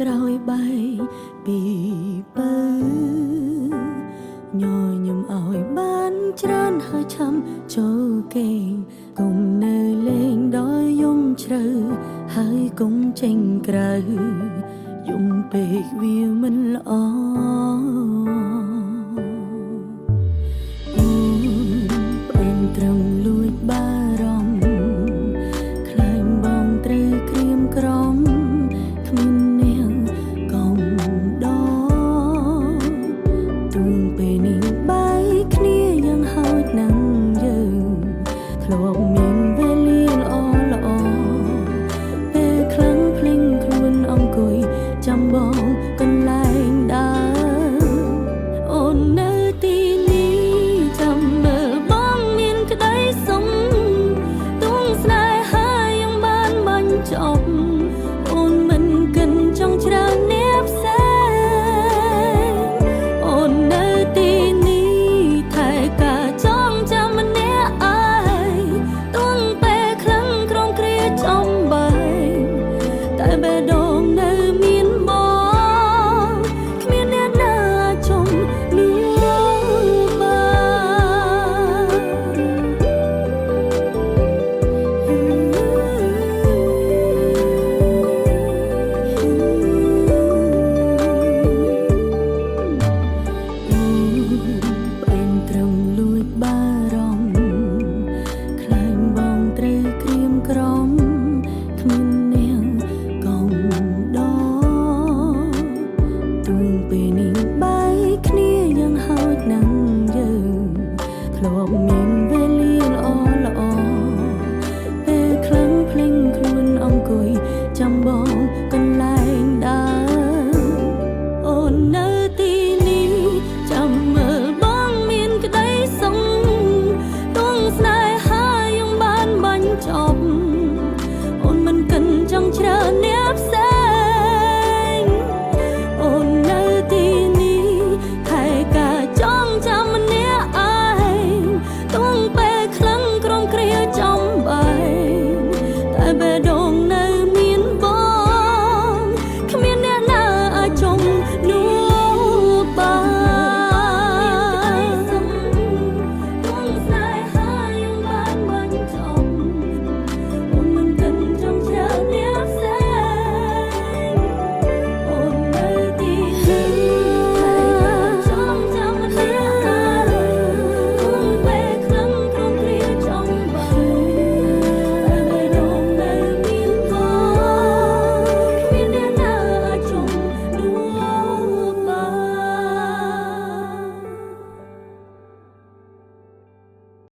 ក្រោយបែកពីពៅញញឹមឲ្យបានច្រើនហើយឆាំចូលគេងកុំនៅលេងដល់យំជ្រៅហើយកុំចេញក្រៅយំពេកវាមិនល្អអូនបានត្រឹមលួចបារម្ភខ្លាចបងត្រូវក្រៀមក្រំគ្មាននាងកំដរទូងពេលនេះបែកគ្នាយ៉ាងហោចណាស់យើងធ្លាប់មានវេលាល្អល្អពេលខ្លាំងភ្លេងខ្លួនអង្គុយចាំបងកន្លែងដើមអូននៅទីនេះចាំមើលបងមានក្តីសុំទួងស្នេហាยังបានបាញ់ចប់អូនមិនគិនចង់ច្រើនអ្នកផ្សេងអូននៅទីនេះថែការចងចាំម្នាក់ឯងទួងពេលខ្លាំងក្រងគ្រាចំបែងតែបេះដូង